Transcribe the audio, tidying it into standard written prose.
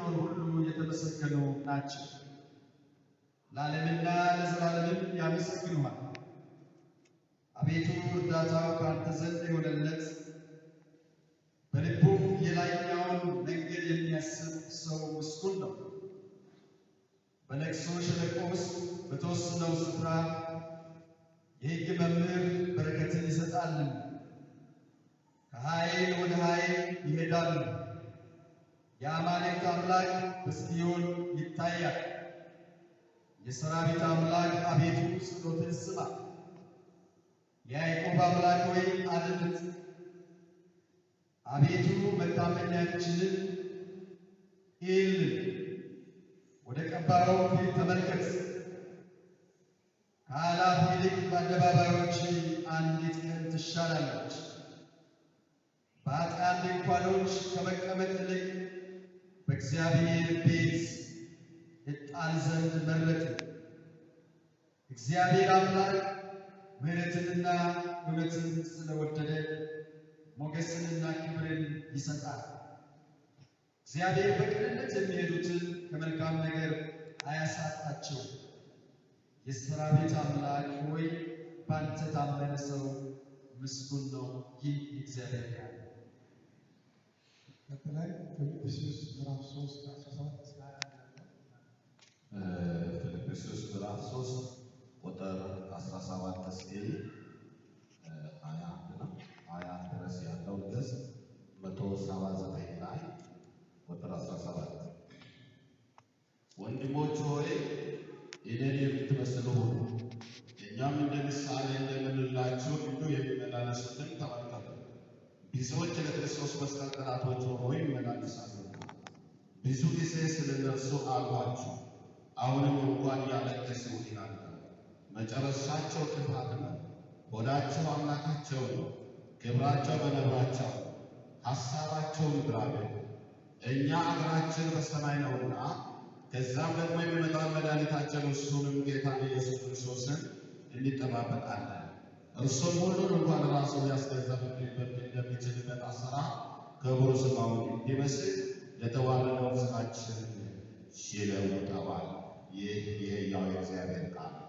የሚኖሩ ሁሉ የተመሰገኑ ናቸው። ለዓለምና ለዘላለምም ያመሰግኑሃል። አቤቱ፣ እርዳታው ከአንተ ዘንድ የሆነለት፣ በልቡም የላይኛውን መንገድ የሚያስብ ሰው ምስጉን ነው። በለቅሶ ሸለቆ ውስጥ በተወሰነው ስፍራ የሕግ መምህር በረከትን ይሰጣልና። ከኃይል ወደ ኃይል ይሄዳሉ። የአማልክት አምላክ በጽዮን ይታያል። የሰራዊት አምላክ አቤቱ፣ ጸሎትን ስማ። የያዕቆብ አምላክ ሆይ፣ አድምጥ። አቤቱ፣ መታመኛችንን እይልን፣ ወደ ቀባኸው ፊት ተመልከት። ከአእላፍ ይልቅ በአደባባዮች አንዲት ቀን ትሻላለች። በኃጥአን ድንኳኖች ከመቀመጥ ይልቅ በእግዚአብሔር ቤት እጣል ዘንድ መረጥን። እግዚአብሔር አምላክ ምሕረትንና እውነትን ስለወደደ ሞገስንና ክብርን ይሰጣል። እግዚአብሔር በቅንነት የሚሄዱትን ከመልካም ነገር አያሳጣቸው። የሰራዊት አምላክ ሆይ፣ ባንተ ታመነ ሰው ምስጉን ነው። ይህ የእግዚአብሔር ቃል። ቀጥላይ ፊልጵስዩስ ምዕራፍ 3 ከ17 እስከ 21 ያለው። ፊልጵስዩስ ምዕራፍ 3 ቁጥር 17 እስከ 21 ነው። 21 ድረስ ያለው ገጽ 179 ላይ ቁጥር 17። ወንድሞች ሆይ፣ እኔን የምትመስሉ ሁኑ፣ እኛም እንደ ምሳሌ እንደምንላችሁ እንዲሁ የሚመላለሱትን ተመልከቱ። ብዙዎች ለክርስቶስ መስቀል ጠላቶች ሆነው ይመላለሳሉ። ብዙ ጊዜ ስለ እነርሱ አልኋችሁ፣ አሁንም እንኳን እያለቀስሁ እላለሁ። መጨረሻቸው ጥፋት ነው። ሆዳቸው አምላካቸው ነው፣ ክብራቸው በነብራቸው ነው፣ ሐሳባቸው ምድራዊ ነው። እኛ አገራችን በሰማይ ነውና ከዛም ደግሞ የሚመጣውን መድኃኒታችን እርሱንም ጌታን ኢየሱስ ክርስቶስን እንጠባበቃለን። እርሱም ሁሉን እንኳን ራሱ ሊያስገዛበት እንደሚችልበት አሰራር ክቡር ሥጋውን እንዲመስል የተዋረደውን ሥጋችንን ይለውጠዋል። ይህ የሕያው የእግዚአብሔር ቃል ነው።